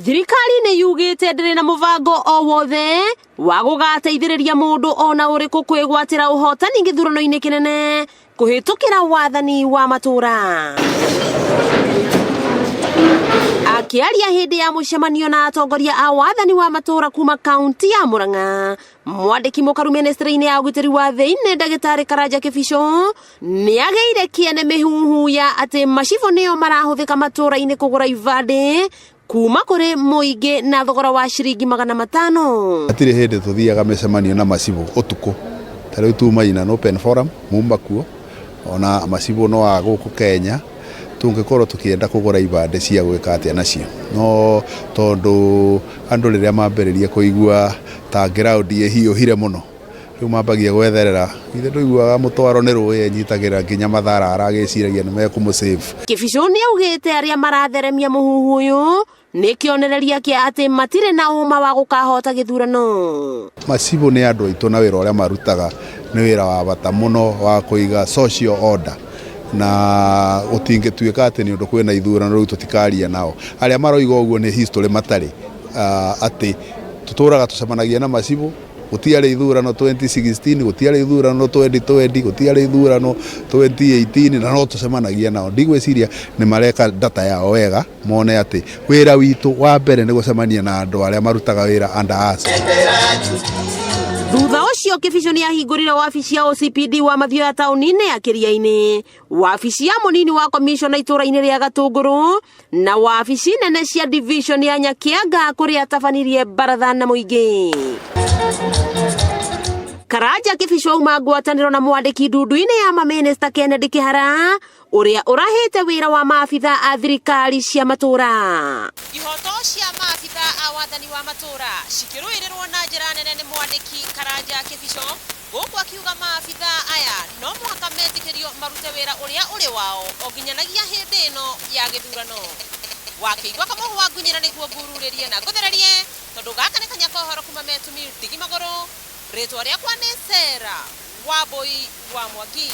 Thirikari nĩ yugĩte ndĩrĩ na mũbango o wothe wa gũgateithĩrĩria mũndũ ona ũrĩkũ kwĩgwatĩra ũhotani gĩthurano-inĩ kĩnene kũhĩtũkĩra wathani wa matũra. Akĩaria hĩndĩ ya mũcemanio na atongoria a wathani wa matũra kuma kaunti ya Murang'a, mwandĩki mũkaru ministry-inĩ ya ũgitĩri wa thĩinĩ ndagĩtarĩ Karanja Kĩbicũ nĩagĩire kĩene mĩhuhu ya atĩ macibũ nĩo marahũthĩka matũra-inĩ kũgũra ibandĩ kuma kũrĩ mũingĩ na thogora wa ciringi 500. Hatirĩ hĩndĩ tũthiaga mĩcemanio na macibũ ũtukũ, ta rĩu tuma in an open forum muma kuo ona macibũ no a gũkũ Kenya tũngĩkorwo tũkĩenda kũgũra ibandĩ cia gwĩka atĩa nacio, no tondũ andũ rĩrĩa mambĩrĩria kũigua ta ground ĩhiũhire mũno rĩu mambagia gwetherera, ithe ndũiguaga mũtwaro nĩ rũĩ enyitagĩrĩra nginya matharara agĩciragia nĩ mekũmũ-save. Kĩbicũ nĩaugĩte arĩa maratheremia mũhuhu ũyũ nĩ kĩonereria kĩa atĩ matirĩ na ũma wa gũkahota gĩthurano. Macibũ nĩ andũ aitũ na wĩra ũrĩa marutaga nĩ wĩra wa bata mũno wa kũiga social order, na gũtingĩtuĩka atĩ nĩ ũndũ kwĩna ithurano rĩu tũtikaria nao. Arĩa maroiga ũguo nĩ history matarĩ, atĩ tũtũraga tũcemanagia na macibũ, gũtiarĩ ithurano 2016, gũtiarĩ ithurano 2020, gũtiarĩ ithurano 2018, na no tũcemanagia nao. Ndigwĩciria nĩ mareka data yao wega mone atĩ wĩra witũ wa mbere nĩ gũcemania na andũ arĩa marutaga wĩra under us. Thutha ũcio Kĩbicũ nĩ ahingũrire wabici ya OCPD wa Mathioya taũni-inĩ ya Kĩriainĩ, wabici ya mũnini wa komishona itũra-inĩ rĩa Gatũngũrũ, na wabici nene cia division ya Nyakianga kũrĩa atabanirie baratha na mũingĩ. Karanja Kĩbicũ auma ngwatanĩro na mwandĩki ndundu-inĩ ya mamĩnĩsta Kennedy Kĩhara ũrĩa ũrahĩte wĩra wa maabitha a thirikari cia matũra. Ihoto cia maabitha a wathani wa matũra cikĩrũĩrĩrwo na njĩra nene nĩ mwandĩki Karanja Kĩbicũ, gũkũ akiuga maabitha aya no mũhaka metĩkĩrio marute wĩra ũrĩa ũrĩ wao o nginyanagia hĩndĩ ĩno ya gĩthurano. Wakĩigua kamũhũ wa ngunyĩra nĩguo ngururĩrie na ngũthererie, tondũ gaka nĩ kanya ka ũhoro kuma Metumi ndigi magũrũ. Rĩtwa rĩakwa nĩ Sarah Wambui wa Mwangi.